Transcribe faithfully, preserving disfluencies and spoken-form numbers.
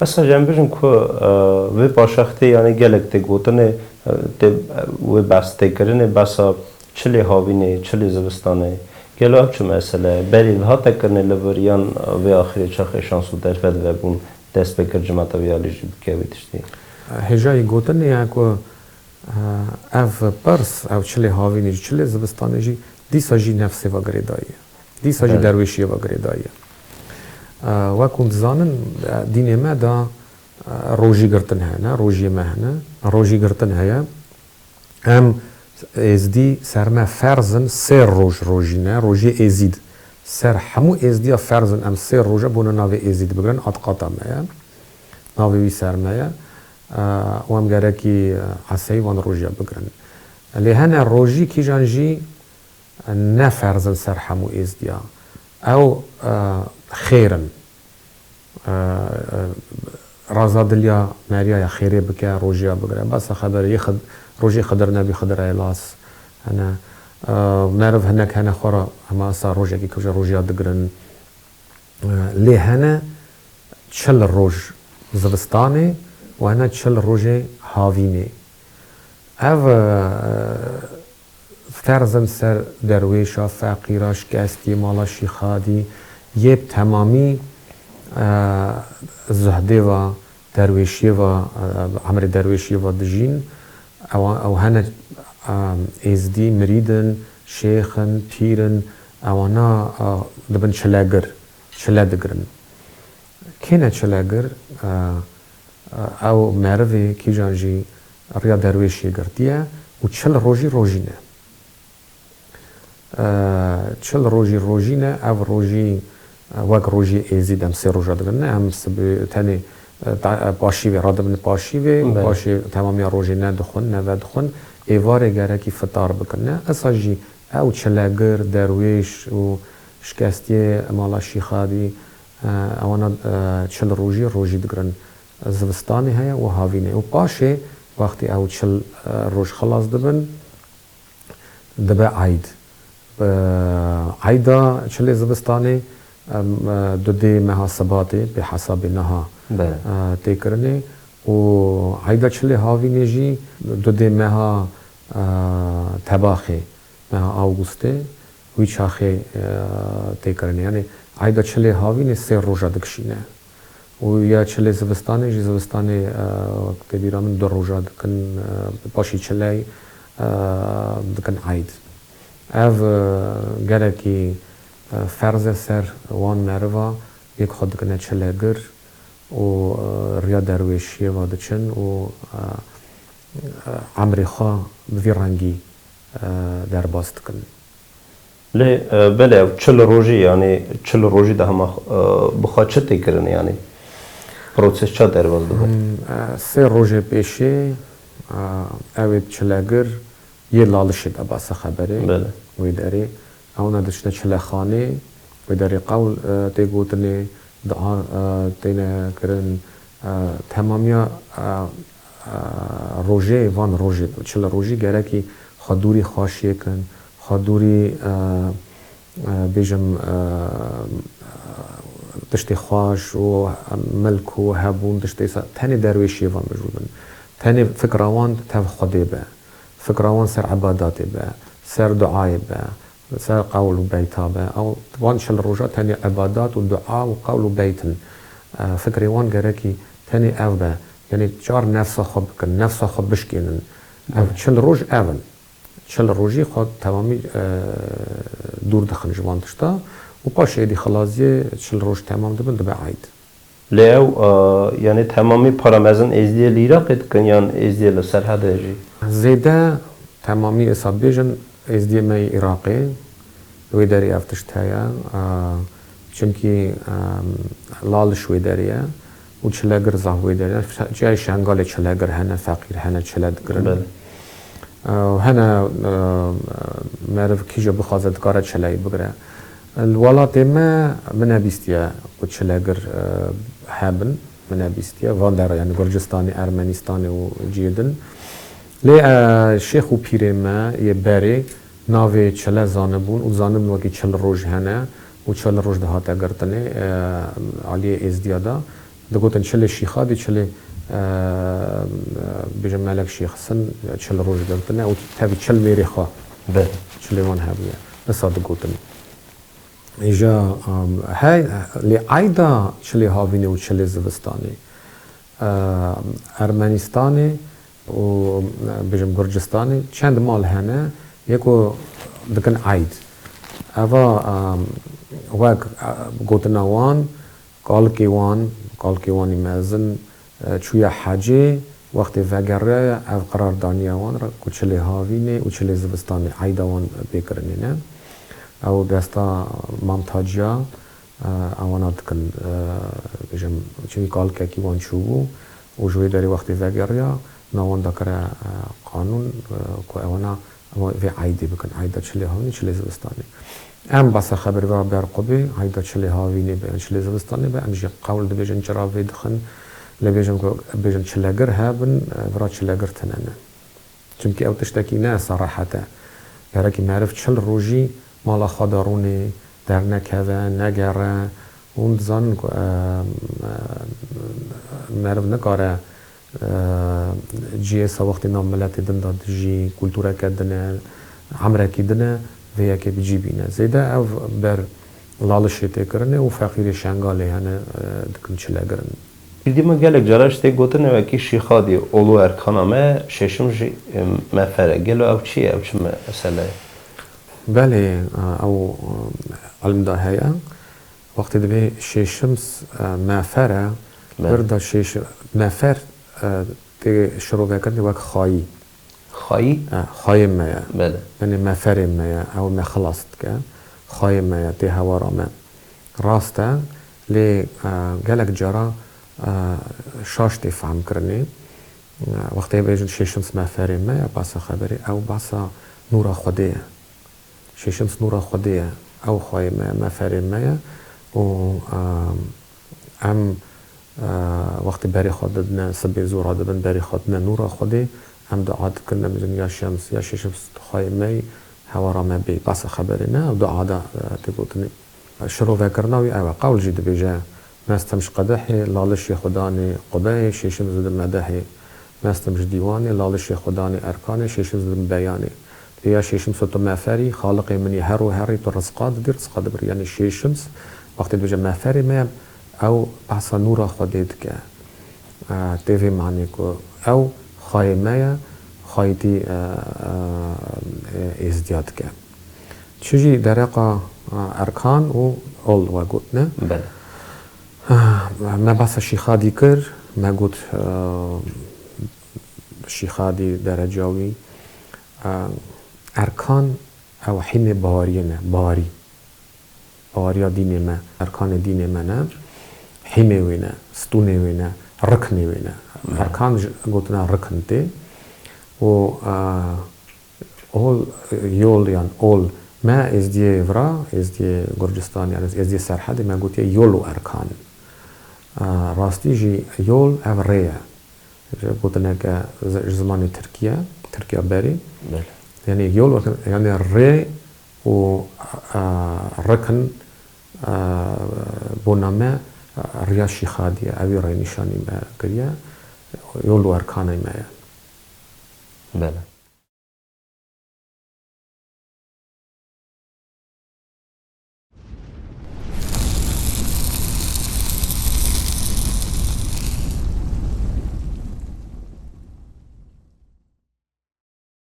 Mesela, em bijin ku, e, vê paşextê, yanî gelek tê gotinê, e, tê, e, wê behs tê kirinê, behsa çilê havînê, çilê zivistanê. Gelo ev çi mesele ye? Berê dihate kirinê li vir yan vê axirê çaxê şans û derfet vebûn, dest pê kir cimata vê alî jî bike wê tiştî? Hêjayî gotinê ye ku, e, ev pirs, ev çilê havînê jî, çilê zivistanê jî dîsa jî nefsê ve girêdayî ye. Dîsa jî Belê. derwêşiyê ve girêdayî ye. E, wek hûn dizanin, e, dînê me de, e, rojî girtin hene, rojiyê me hene, rojî girtin heye. Em êzdî ser me ferz in sê roj rojî ne, rojiyê êzîd. Ser hemû êzdiya ferz in em sê roja bona navê êzîd bigirin, atiqata me ye. Navê wî ser me ye. E, û em gerekî, e, eseyî van rojiya bigirin. Lê hene rojî kîjan jî ne ferz in ser hemû êzdiya. Ew, e, xêr in. E, e, raza diliya meriya ya xêrê bike, rojiya bigire. Besa xeberê yê Xid-, rojê Xidir nebî, Xidir Eylas hene. E, meriv hinek hene xwe re, hema sa rojekî kuje rojiya digirin. E, lê hene çil roj zivistanê û hene çil rojê havînê. Ev, e, ferz in ser derwêşa, feqîra, şikestiyê, mala şîxadî, yê bi temamî, e, zuhdê ve, derwêşiyê ve, e, emrê derwêşiyê ve dijîn. Ewa-, ew hene, e, êzdî, mirîd in, şêx in, pîr in, ewana, e, dibin çilegir, çile digirin. Kê ne çilegir, e, e, ew merivê kîjan jî riya derwêşiyê girtiye û çil rojî rojî ne. E, çil rojî rojî ne, ev rojî, e, wek rojî êzîd em sê roja digirin ne, em sibê tenê, e, ta-, e, paşîvê radibin paşîvê û Belê. paşê temamiya rojê ne dixwin, ne vedixwin, êvarê gerekî fitar bikin ne. Esa jî ew çilegir, derwêş û şikestiyê mala şîxadî, e, ewana, e, çil rojî rojî digirin. Zivistanê heye û havînê. Û paşê wextê ew çil, e, roj xilas dibin, dibe eyd. Bi eyda çilê zivistanê, em, e, dudê meha Sibatê, bi hesabê niha, Belê. e, tê kirinê û eyda çilê havînê jî dudê meha, e, Tebaxê, meha Awgustê, wî çaxê, e, tê kirinê. Yanî eyda çilê havînê sê roja dikişîne. Û ya çilê zivistanê jî, zivistanê, e, tê bîra min du roja dikin, e, paşî çiley, e, dikin eyd. Ev, e, gelekî, e, ferz e ser wan meriva, yek xwe dikine çilegir û, e, riya derwêşiyê ve diçin û, e, e, emrê xwe bi vî rengî, e, derbas dikin. Lê, e, belê, ev çil rojî, yanî çil rojî de hema, e, bi xwe çi tê kirin, yanî proses ça derbas dibe? Hmm, e, sê rojê pêşê, e, ew ê çilegir yê Lalişê de basa xeberê, Belê. wê derê. Ewna diçine çilexanê, wê derê qewl, e, tê gotinê, dua, e, têne kirin, e, temamiya, e, e, rojê, van rojê, çil rojî gerekî xwe dûrî xweşiyê kin, xwe dûrî, e, e, bêjim, e, tiştê xweş û milk û hebûn, tiştê sa-, tenê derwêşiyê van mijûl bin. Tenê fikra wan tev Xwedê be. Fikra wan ser ebadatê be, ser duayê be, ser qewl û beyta be. Ew van çil roja tenê ebadat û dua û qewl û beyt in. E, fikrê wan gerekî tenê ev be. Yanî çar nefsa xwe bikin, nefsa xwe bişkênin. Ev Evet. çil roj ev in. Çil rojî xwe temamî, e, dûr dixin ji van tişta û paşê êdî xilaziyê çil roj temam dibin, dibe eyd. Lê ew, e, yanî temamî para mezin êzdiyê li Iraqê dikin yan êzdiyê li Serhedê jî? Zêde temamî êsa bêjin êzdiyê me yê Iraqê, wê derê ev tişt heye, e, çimkî, e, Laliş wê derê ye û çilegir zaf wê derê ye. Çiyayê Şengalê çilegir hene, feqîr hene, çile digirin. Belê. E, hene, e, meriv kîja bixwaze dikare çileyê bigire. Li welatê me min nebîstiye ku çilegir, e, hebin, min nebîstiye. Van dera, yanî Gurcistanê, Ermenistanê û cihê din. Lê, e, şêx û pîrê me yê berê navê çile zanibûn û zanibûn wekî çil roj hene û çil roj dihate girtinê, e, aliyê êzdiya de. Digotin çilê Şîxadî, çilê, e, bêjim Melek Şêx Hisin, çil roj girtine û tevî çil mêrê xwe Belê. çilê wan hebûye. Wisa digotin. Îja, em, hey, lê eyda çilê havînê û çilê zivistanê, e, Ermenistanê û, e, bêjim Gurcistanê çend mal hene, yê ku dikin eyd. Eva, em, wek, e, gotina wan, Kalkê wan, kalkê wan ê mezin, e, çûye hecê, wextê vegeriya ev qerar daniye wan re ku çilê havînê û çilê zivistanê eyda wan pê kirinê ne. Ew desta Mam Taciya, e, ewana dikin, e, bêjim, çimkî kalkekî wan çûbû û ji wê derê wextê vegeriya, na wan dakire, e, qanûn, e, ku ewana Em vê eydê bikin, eyda çilê havînê, çilê zivistanê. Em behsa xeberê ve ber qubê, eyda çilê havînê be, yan çilê zivistanê be, em jî qewl dibêjin, çira vê dixin, lê bêjin ku, bêjin çilegir hebin, vira çilegir tune ne. Çimkî ew tiştekî ne serehet e. Gerekî meriv çil rojî mala xwe de rûnê, dernekeve, negere. Hûn dizanin ku, e, e, meriv nikare Cihê sa wextê nav miletê din de dijî, kultureke din e, emrekî din e, vê yekê bi cî bîne. Zêde ev ber lalişê tê kirinê û feqîrê Şengalê hene, e, dikin çilegirin. Dîma gelek cara ji tê gotin, wekî Şîxadî, Ol û Erkana me, Şêşim jî, e, Mefer e. Gelo ew çi ye? Ew çi mesele ye? Belê, e, ew, e, ilm de heye. Wextê dibê Şêşims, e, Mefer e, Belê. Vir de Şêş-, Mefer, e, tê şirovekirinê wek xayî. Xayî? E, xayê me ye. Belê. Yanî meferê me ye, ew me xilas dike. Xayê me ye, tê hewara me. Rast e, lê, e, gelek cara, e, şaş tê fehmkirinê. E, wextê bêjin Şêşims Meferê me ye, behsa xeberê, ew behsa nûra Xwedê ye. Şêşims nûra Xwedê ye, ew xwayê me ye, meferê me ye û, em, em, e, wextê berê xwe didine, sibê zû radibin, berê xwe didine nûra Xwedê, em dua dikin, em dibêjin ya Şems, ya Şêşims tu xwayê me yî, hewara me bê. Behsa xeberê ne, ew dua de, e, tê gotinê. Şirovekirina wî ew e, qewl jî dibêje, Mestim ji qedehê, lalişê xwe danê qubeyê, Şêşim zû di medehê. Mestim ji dîwanê, lalişê xwe danê erkanê, Şêşim zû di beyanê. Dibê ya Şêşim so tu meferî, xaliqê min î, her û herî tu rizqa didî, rizqa dibirî. Yanî Şêşims, wextê dibêje meferê me ye, ew behsa nûra Xwedê dike. E, tê vê manê ku ew xayê me ye, xayîtî, e, e, e, êzdiya dike. Çi jî dereqa, e, erkan û ol we gotine. Belê. Me behsa Şîxadî kir, me got, e, Şîxadî dereca wî, e, erkan ew hîmê bawariyê ne, bawarî. Bawariya dînê me, erkanê dînê me ne, hîmê wê ne, stûnê wê ne, riknê wê ne. Belê. Erkan ji gotina rikn tê û, e, Ol, yol yan ol. Me êzdiyê vira, êzdiyê Gurcistan, yani êzdiyê Serhedê me gotiye yol û erkan. A, rastî jî yol ev rê ye. Ji gotineke zi-, ji zimanê Tirkiye, Tirkiya berê. Belê. Yani yol û erkan, yani rê û, a, rikn, a, bona me, a, riya Şîxadî ye. Evî rênîşanî me kiriye. Yol û erkanê me ye. Belê.